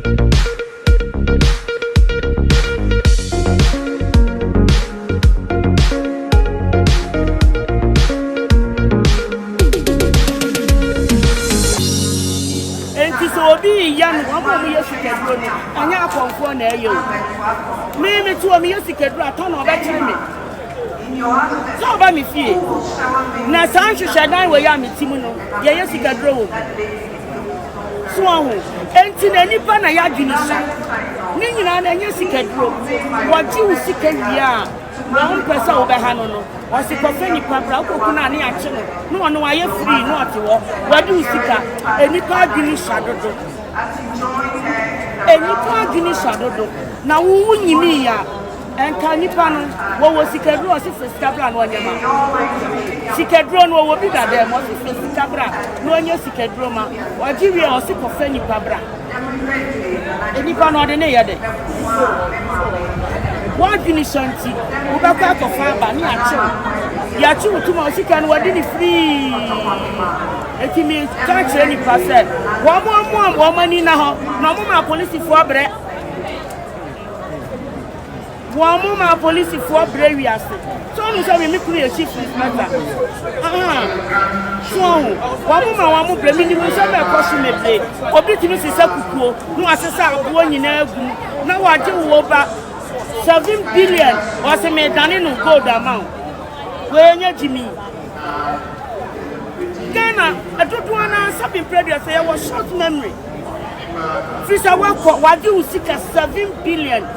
Enti sɛ obi reyɛ no, wɔn a wɔyɛ sikaduro no, ɛnyɛ akɔmfoɔ na ɛyɛ o. Me mete hɔ meyɛ sikaduro a, tɔ na ɔbɛkyere me sɛ ɔba me fie. Na saa nhwehwɛdan wei a mete mu no, yɛyɛ sikaduro wɔ mu. So ɔho? Enti na nipa na yɛadwene sua. Ne nyinaa na ɛnyɛ sikaduro. Wɔgye wo sika wie a, wɔn mpɛ sɛ wobɛha no no, ɔse kɔfɛ nipa bra, wokɔku no a ne yɛakye no, na ɔno wayɛ free na ɔte hɔ. Wɔde wo sika. Nnipa adwene sua dodo. Nnipa adwene sua dodo. Na wo wonyinii a, Nka nipa no wɔwɔ sikaduro ɔsi fɛ sika bra na ɔnyɛ ma sikaduro no ɔwɔ bi dada mu ɔsi fɛ sika bra na ɔnyɛ sikaduro ma ɔgye wie ɔsi kɔ fɛ nipa bra nipa no ɔde ne yɛ dɛ wɔadwene sɔ nti wobɛkɔ akɔfa aba ne akyew yɛakyew tum a ɔsika no wɔde ne firii eti mi ka kyerɛ nipa sɛ wɔn mo wɔn ani na hɔ na wɔn ma apolisifoɔ brɛ. Wɔn mo ma apolisifoɔ brɛ wiase. So ɔno sɛ me kunu yɛ chief inspector. Aha. So ɔho. Wɔn mo ma wɔn mo brɛ. Menim nsɛm a ɛkɔ so mebree. Obi tumi sesa kukuo na wasesa aboɔ nyinaa agu mu na wagye wo ba 7 billion ɔse medane no gold ama wo. Wei nyɛ gyimi. Ghana dodoɔ no ara sɛbe mprɛ aduasa yɛwɔ short memory. Firi sɛ woakɔ wagye wo sika 7 billion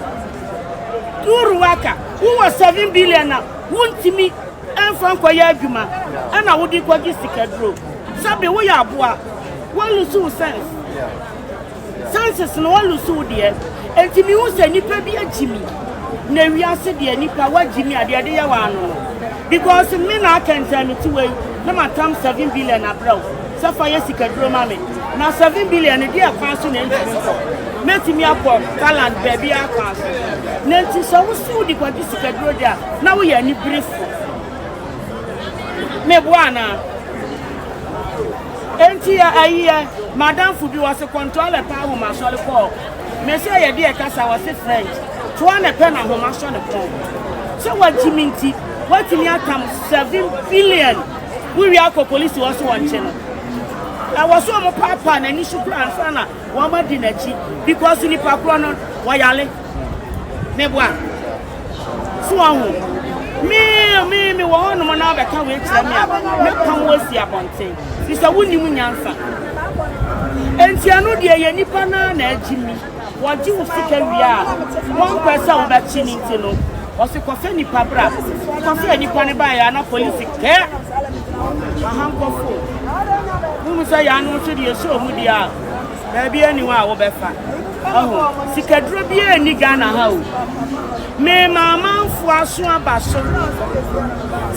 duru waka wowɔ 7 billion a wontumi ɛmfa nkɔyɛ adwuma ɛna wode kɔgye sikaduro sɛbe woyɛ aboa woalusu wo sense senses no woalusu wo deɛ enti mehu sɛ nnipa bi agyi mi na wiase deɛ nipa wagyi mi adeɛ de yɛ wɔ ano no because me na akɛntɛn me ti wei na matam 7 billion abrɛ wo sɛ fa yɛ sikaduro ma me na 7 billion no deɛ kwan so na ɛntumi nkɔ mɛtumi akɔ Thailand baabi a kwan so na nti sɛ wosi wode kɔgye sikaduro deɛ a na woyɛ aniberefo meboa anaa enti yɛ ayiyɛ madamfo bi wɔse kɔntɔlɛ paa ahomasɔre kɔɔ me sɛ yɛde ɛkasa wɔse French toa na pɛ na ahoma sɔ ne kɔn sɛ wagye me nti watumi atam 7 billion Wowie akɔ polisi hɔ so wɔnkye no. Ɛwɔ so wɔn paapaa n'ani so kura ansa na wɔn adi n'akyi because nipa korɔ no wɔyale. Meboa. So wɔn ho. Me me me wɔ hɔnom na abɛka wei kyerɛ me a mɛpam wɔ asi abɔnten. Fi sɛ wonim nyansa. Enti ɛno deɛ yɛ nipa naa na agyi mi. Wɔgye wo sika wie a, wɔmpɛ sɛ wobɛkye no nti no, wɔse kɔfɛ nipa bra. Kɔfɛ nipa no baeɛ a na polisi kɛ ahankɔfo. Wohu sɛ yɛn ano nso deɛ ɛsɛ ɔmu deɛ a, baabi ani hɔ a wobɛfa. Ɔho, sikaduro biara nni Ghana ha o. Mema amanfoɔ aso aba so.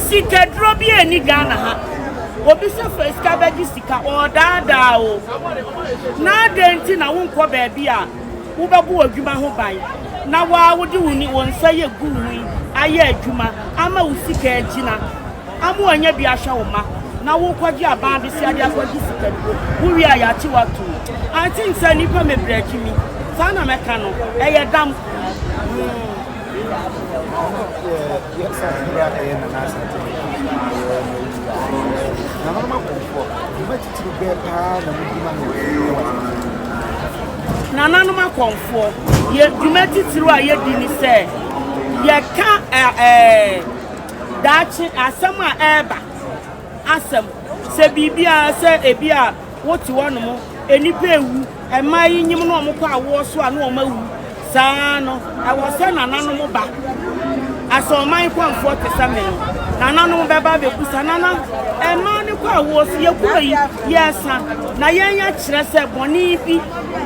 Sikaduro biara nni Ghana ha. Obi sɛ fa sika bɛgye sika, ɔɔdaadaa o. Na adɛn nti na wonkɔ baabi a wobɛbɔ w'adwuma ho ban na wo ara wode wo wo nsa yɛ gu wo ho yi ayɛ adwuma ama wo sika agyina ama woanya bi ahwɛ wo mma na wokɔgye aban abesea de akɔgye sikaduro wowie a yɛakye wo ato mu? I think sɛ nnipa bebree agye mi saa na mɛka no ɛyɛ dam. Nananom akɔmfoɔ, dwuma titiriw bɛɛ paa na mudi ma no wɔ asase yi so? Nananom akɔmfoɔ, yɛ dwuma titiriw a yɛdi ne sɛ yɛka ɛɛ daakye asɛm a ɛreba asɛm. Sɛ biribiara sɛ ebi a wote hɔnom, nnipa ewu, mmaa yi nyim na wɔkɔ awoɔ so a na wɔn awu. Saa ara no, ɛwɔ sɛ nananom ba. Asɛ ɔman kwanfoɔ te sɛ me no, nananom bɛba abɛbusa, Nana, mmaa no kɔ awoɔ so, yɛ kuro yi, yɛresa, na yɛn akyerɛ sɛ bɔne bi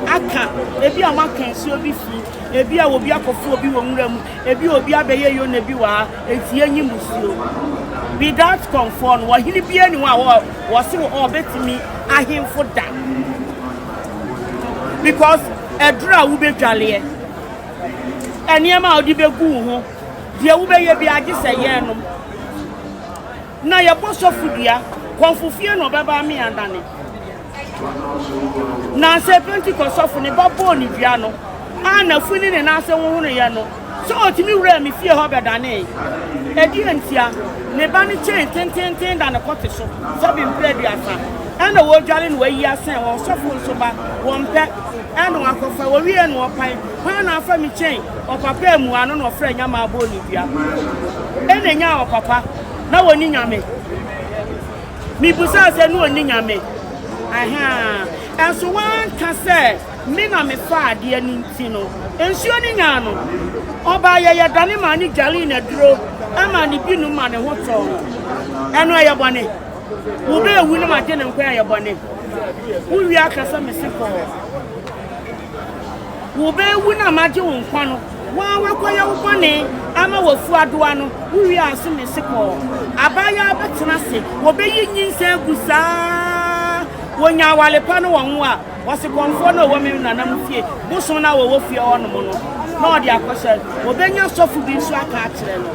aka, ebi a wɔaka nsuo bi fi, ebi a obi akɔfo obi wɔ nwura mu, ebi a obi abɛyɛ yona bi wɔ ha, enti yɛnyi musuo. Without kɔmfoɔ no, ɔhene biara ni hɔ a wɔse ɔbɛtumi ahemfo da. Because aduru a wobɛdwaleɛ, nneɛma a wode bɛgu wo ho, deɛ wobɛyɛ bi agye sɛ yɛnom. Na yɛbɔ sɔfo dua, kɔmfo fie na ɔbɛba ame adane. Nnansa yi Pentekoste sɔfo ne ba bɔɔ ne dua no a n'afu ne ne nan ase hohonoeɛ no, sɛ ɔtumi wuraa me fie hɔ bɛdanee. Ɛdeɛn ntia? Ne ba no chain tenteenten da ne kɔte so sɛbe mprɛ 30, ɛna wɔredware na wayi asɛn hɔ, ɔsɔfo nso ba, wɔmpɛ, ɛna wakɔfa, wɔwieɛ na ɔpan, hwan na afa me chain? Ɔpapa ammua no na ɔfrɛɛ nyamaa bɔɔ ne dua. Ɛna ɛnyaa ɔpapa, na wɔnni nyame. Mibisaa sɛ, Ne onni Nyame? Ahaa. Ɛnso wanka sɛ me na mefaa adeɛ no nti no, nsuo no nyaa no. Ɔbaa yɛ yɛdane maa no dwaree no aduro maa no bi nom ma ne ho tɔɔ no. Ɛno ɛyɛ bɔne? Wo bɛɛwu no magye ne nkwa ɛyɛ bɔne? Wo wie aka sɛ mese kɔɔ. Wobewu na magye wo nkwa no, wo ara woakɔyɛ wo bɔne ama w'afu adoa no, wowie a so mese kɔɔ. Abaayewa bɛtena ase, wɔbɛyi nyinsɛn agu saa, wɔnya aware pa no wɔnwo a, wɔse kɔmfoɔ no a ɔwɔ me nana mu fie, bosom no a wɔwɔ fie hɔnom no, na ɔde akɔhyɛ, wɔbɛnya sɔfo bi nso aka akyerɛ no.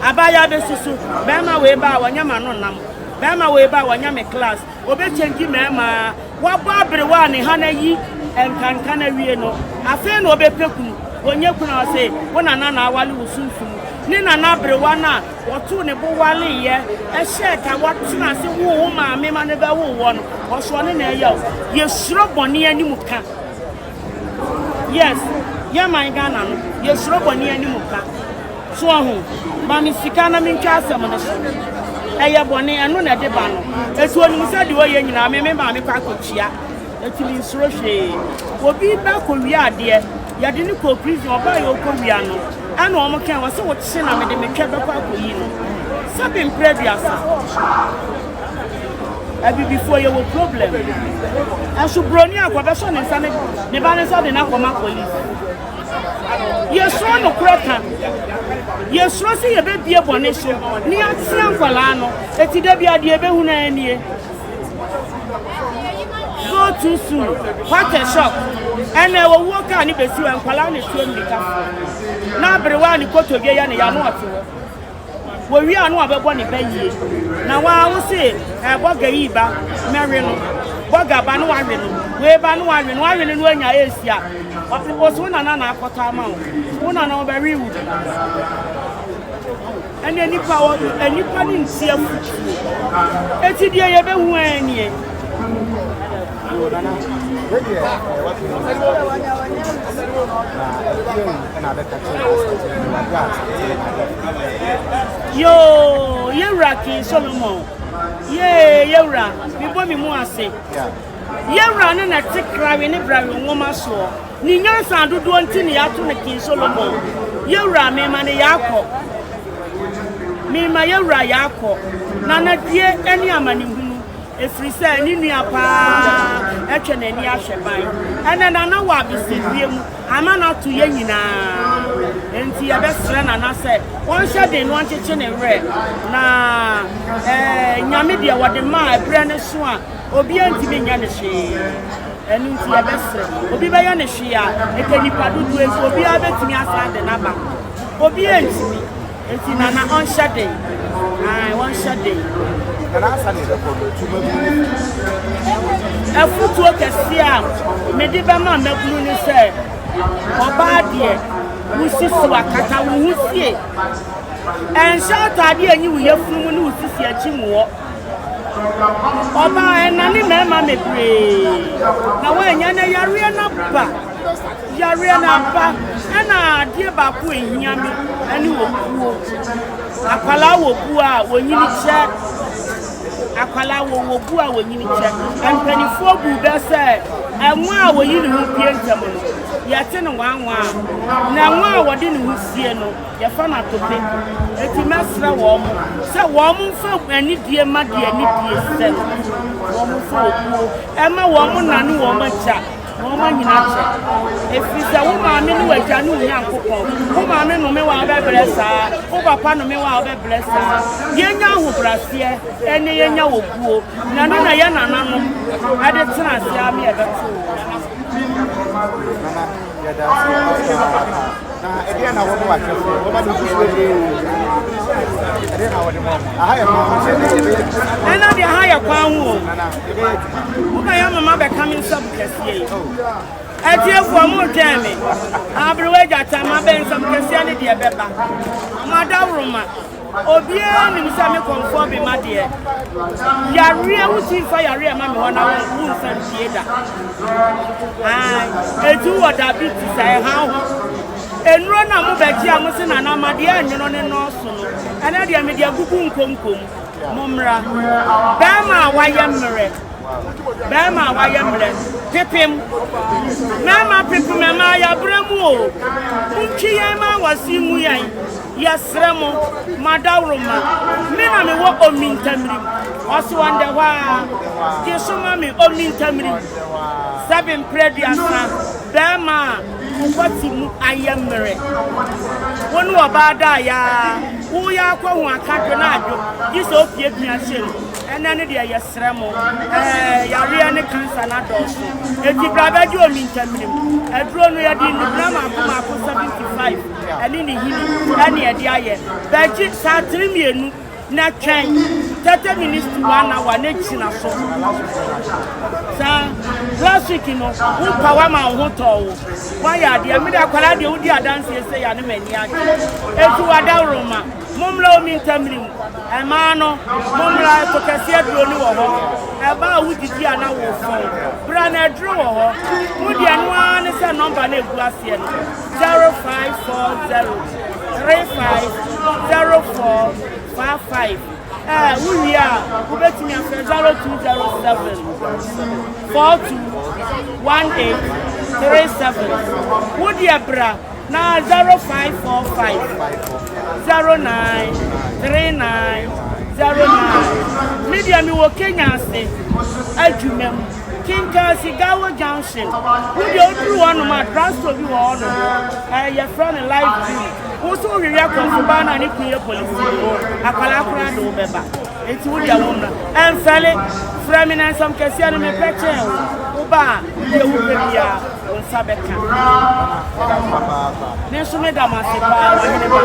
Abaayewa bɛsusu, bɛrima wei ba a wɔnyɛ m'ano nam, bɛrima wei ba a wɔnyɛ me class, wɔbɛkyɛngyi mmarima. Wabɔ aberewa a ne ha no ayi nkanka no awie no, afei na ɔbɛpɛ kunu. Ɔnya kunu a, ɔse, Wo nana na awale wo sunsum. Ne nana aberewa no a ɔtoo ne bo waleeɛ, hyɛɛ ka, watena ase woo wo maame ma no bɛwoo woɔ no, ɔso ɔne na ɛyɛ wo. Yɛsuro bɔne anim ka. Yes, yɛn man Ghana no, yɛsuro bɔne anim ka. So wahu? Ma me sika na mentwa asɛm no so. Ɛyɛ bɔne, ɛno na ɛde ba no. Enti onim sɛ deɛ ɔyɛ nyinaa, me me maame kɔ akɔtua. Enti mensuro hwee. Obi ba kɔwia adeɛ, yɛde no kɔɔ prison, ɔbaa yɛ ɔkɔwia no, ɛna wɔn kɛn, wɔse wokye na mede me twɛ bɛkɔ akɔyi no. Sɛbe mprɛ 30. Abibifoɔ yɛwɔ problem. Ɛnso buroni akɔbɛsɔ ne nsa ne ne ba ne nsa de no akɔma police. Yɛsuro nokorɛ ka. Yɛsuro sɛ yɛbɛbie bɔne so na yɛatea nkwadaa no. Eti da biara deɛ yɛbɛhunu ara nie. Go too soon. What a shock. Ɛnna owuo kaa ne bɛsi hɔ, nkwadaa na ɛtuo mmirikafoɔ. Na aberewa a ne kotodwe yɛ ne ya no ɔte hɔ. Wɔwie a na wabɛbɔ ne ba yie. Na waa wo se eh, bɔga yi ba mɛwe no. Bɔga ba no wawe no. Wei ba no wawe no. Wawe no no anya esi a. Ɔse wo nana na akɔtɔ ama wo. Wo nana ɔbɛwe wo bi. Ɛnna nipa wɔ nipa ne nti afutuo. Eti deɛ yɛbɛhu ara nie. Yo, Nana, wei deɛ ɛɛ wate ne nsa na ɛdeɛn ɛna abɛka kyerɛ Asante ne wabra Asante ne n'adɔfo. Yoo, yɛwura King Solomon. Yee, yɛwura, mebɔ me mu ase. Yɛwura no na ɛte krawe ne brawe nwoma soɔ. Ne nyansa dodoɔ nti ne yɛato no King Solomon. Yɛwura, mema no yɛakɔ. Mema yɛwura yɛakɔ. Nana due ne amanehunu. Ɛfiri sɛ ne nua pa ara atwa n'ani ahwɛ ban. Ɛnnɛ Nana wɔ abesedie mu, ama no ato yɛn nyinaa. Enti yɛbɛsrɛ Nana sɛ ɔnhyɛ den na ɔnkyekye ne werɛ. Na eh, Nyame deɛ wɔde ma a ɛberɛ no so a, obiara ntumi nyɛ no hwee. Ɛno nti yɛbɛsrɛ, obi bɛyɛ no hwee a, ɛka nnipa dodoɔ nti obiara bɛtumi asan de no aba. Obiara ntumi. Enti Nana ɔnhyɛ den. Ae, ɔnhyɛ den. Nana ansa na yɛbɛkɔ no, tu mmabunu no fo. Afotuo kɛseɛ a mede bɛma mmabunu ne sɛ, ɔbaa deɛ, wo sisi a, kata wo ho sie. Ɛnhyɛ ataadeɛ a ɛnyi wo yafunu mu ne wo sisi akyi nwoɔ. Ɔbaa, ɛnane mmarima bebree na woannya na yareɛ no aba. Yareɛ no aba ɛna adeɛ baako a ɛhia me ɛne obuo. Akwadaa wɔ buo a wɔnyini kyɛ. Akwadaa wɔ wɔ buo a wɔnyini kyɛ. Mpanimfoɔ bu bɛ sɛ ɛnwa a wɔyi ne ho pie ntɛm no yɛte no nwanwa na ɛnwa a wɔde ne ho sie no yɛfa no atope. Eti mɛsrɛ wɔn sɛ wɔn mfa anidie ma deɛ anidie sɛ no. Wɔn mfa obuo ɛma wɔn na ne wɔn agya. Na wɔn anyini akyɛ. Ɛfiri sɛ wo maame ne w'agya ne wo Nyankopɔn. Wo maame nnome wo a wobɛbrɛ saa, wo papa nnome wo a wobɛbrɛ saa. Yɛnya ahobrɛaseɛ ne yɛnya obuo, na ɛno na yɛn nananom de tena ase ara ma yɛbɛtoo wɔn. Nana, yɛda ase papaapa. Na ɛdeɛn na wɔma w'ahwɛfoɔ? Wɔma me nkusu bebree. Ɛdeɛn na wɔde ma wɔn? Aha yɛ kwan ho sɛ ɛdeɛ yɛbɛyɛ adwuma. Ɛna deɛ aha yɛ kwan ho o. Nana, yɛbɛyɛ adwuma. Wobɛyɛ mama bɛka me nsam kɛseɛ yi. Atiefoɔ mo twɛn me. Aberewa gyata ma bɛ nsam kɛseɛ ne deɛ bɛba. Madaworoma. Obiara nim sɛ me kɔmfoɔ be ma deɛ. Yareɛ wotumi fa yareɛ ma me hɔ na wo nsa mpie da. Ae, eti wɔ diabetes a ɛha ho. Nnuro na mo bɛgye a mo se nana ma deɛ ɛnwono ne nɔɔso no. Ɛnɛ deɛ mede agugu nkonkom. Mo mmra. Bɛrima a wayɛ mmerɛ. Bɛrima a wayɛ mmerɛ. Pepem. Mmarima pepem ɛmaa yɛabrɛ mu o. Montwi yɛn ma awase mu yɛn. Yɛsrɛ mo, mo adaworoma, me na mewɔ Omintamirim, ɔse ɔndɛ hɔ ara, gye so ma me Omintamirim, sɛbe mprɛ aduasa, bɛɛma a wo kwati mu ayɛ mmerɛ, wo ne ɔbaa da a yaa, wo yɛ akɔ ho aka dwo na adwo, gye sɛ opiapia hyɛ mu, ɛnɛ no deɛ yɛsrɛ. Srɛ mo, ɛɛ, yareɛ ne kansa no adɔɔso. Enti bra bɛgye omintamirim. Aduro no, yɛde nnubena mmaako mmaako 75 ɛne ne hini ɛne ɛde ayɛ. Bɛgye saatere mmienu na twɛn 30 minutes to 1 hour na gyina so. Saa last week no, wo pa wama wo ho tɔɔ wo. Woayɛ adeɛ. Mede akwadaa deɛ wodi adanseɛ sɛ ya ne m'ani agye. Enti wadaworoma. Mommra omintamirim. Mmaa no, mommra, ɛpo kɛseɛ aduro no wɔ hɔ. Ɛba a wodidi a na wofɔn. Bra na aduro wɔ hɔ. Mo deɛ no ara ne sɛ nɔmba no ɛgu aseɛ no, 0540 35 04 55. Ɛɛ, wowie a, wobɛtumi afrɛ 0207 42 18 37. Wo deɛ bra. Na 0545 09 39 09. Me deɛ mewɔ Kenya ase adwuma mu. Kinkasi Gawo Junction. Wo deɛ woduru hɔnom a drugstore bi wɔ hɔnom. Ɛɛ yɛfrɛ no Life View. Wo nso wohwehwɛ akɔmfobaa no a ne kun yɛ polisi. Akwadaa koraa de wo bɛba. Enti wo deɛ wo mmra. Ɛmfɛle. Frɛ me na nsɛm kɛseɛ no mepɛ kyɛn wo. Woba a deɛ wopɛ biara. Wo nsa bɛka. Me nso meda mo ase paa, ɔhene ba.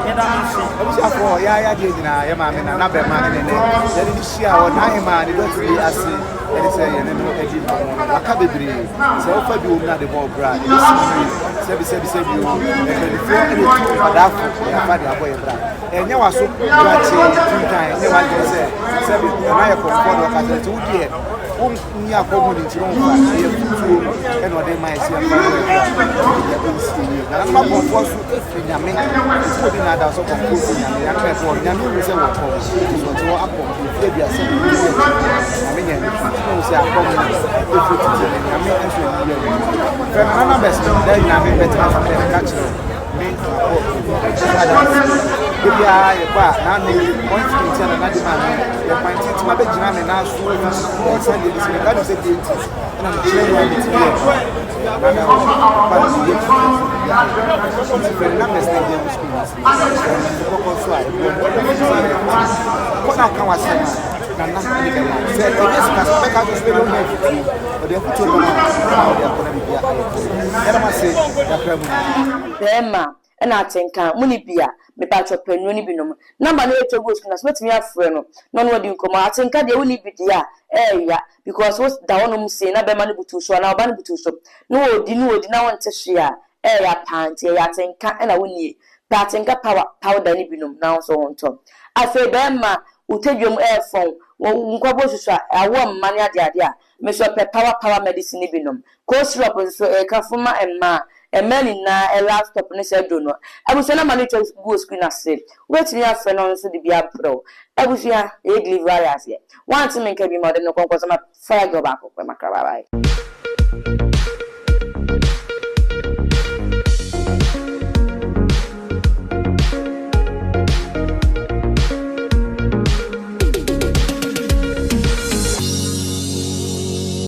Meda mo ase. Abusuafoɔ, yɛn ayadeɛ nyinaa, yɛn maame Nana Bɛma ne nɛ yɛde no hyia wɔ n'ahemaa ne dɔte bi ase ɛne sɛ yɛne no adi nkɔmmɔ no, waka bebree. Sɛ wofa bi wɔ mu na de bɔ ɔbra a, ɛbɛsi wo yie. Sɛbi sɛbi sɛbi o, mpanimfoɔ ɛna ɛtu nkwadaa fo na yɛafa de abɔ yɛn bra. Ɛnyɛ w'aso krakye twintwan, ɛnyɛ w'adwene sɛ sɛbi nana yɛ kɔmfoɔ na ɔka kyerɛ nti wo deɛ wo Nyi akɔ mu ne nti no nfa ɛyɛ futuo ɛna ɔde ma ɛsi ɛfa no ɛkura ɛde ɛnsi yie na nanoma kɔnfoɔ so efiri nyame nti obi na ada so kɔnfoɔ firi nyame yanoma ɛfɔ nyame wu sɛ wɔ kɔm nti ɔte hɔ akɔ mfie aduasa na ebi yɛ nyame nyɛ ne fi nti na sɛ akɔm no efiri tete ne nyame nso ɛni yɛ fɛ nana na bɛs no dɛ nyame bɛtena so dɛ nka kyerɛ me akɔ da biara yɛkɔ a n'ano ɔntumi ntia na n'ade maa me yɛ kwan tenten ma bɛgyina me nan so ɔsan deɛ bisi meka no sɛ deɛ nti ɛna mekyerɛ mu a metumi yɛ nana pa no meyɛ tutu nti fɛ na mɛsɛ deɛ mu sukuu nti kɔkɔ so a ɛboɔ kɔ na aka wasɛm a nana ɛde bɛma sɛ ɛnyɛ sika so bɛka so so bɛde wo afutuo ɔde afutuo bɛma na ɔde akɔ na biribi ayɛ ɛna ma se yakra mu Bɛɛma na atenka mo ne bi a, mepakyɛw pɛ nnuro no bi nom. Number no ɛretwa gu screen no so wobɛtumi afrɛ no na ɔne wo adi nkɔmmɔ. Atenka deɛ wonni bi deɛ a ɛɛya because wo da hɔ nom sei na bɛɛma no butu wo so anaa ɔbaa no butu wo so na ɔɔdi na ɔɔdi na wonte hwee a ɛɛya paa nti ɛyɛ atenka na wonnie. Pɛ atenka power powder no bi nom na wo nso wo ho ntɔ. Afei bɛɛma wo tadwam ɛɛfɔn, wo nkwaboɔ susua, awoɔ mma ne adeade a, me nso pɛ power power medicine no bi nom. Cold syrup nso ɛka fo ma mmaa, mmaa nyinaa ɛ last stop ne sɛ aduro no. Abusua number no twa gu wɔ screen ase. Wobɛtumi afrɛ na ɔno nso de bi abrɛ wo. Abusua, yɛyɛ delivery ayɛ aseɛ. Woante me nka bi ma ɔde no kɔnkɔn sɛ ma fire girl baako pɛ makra bye bye.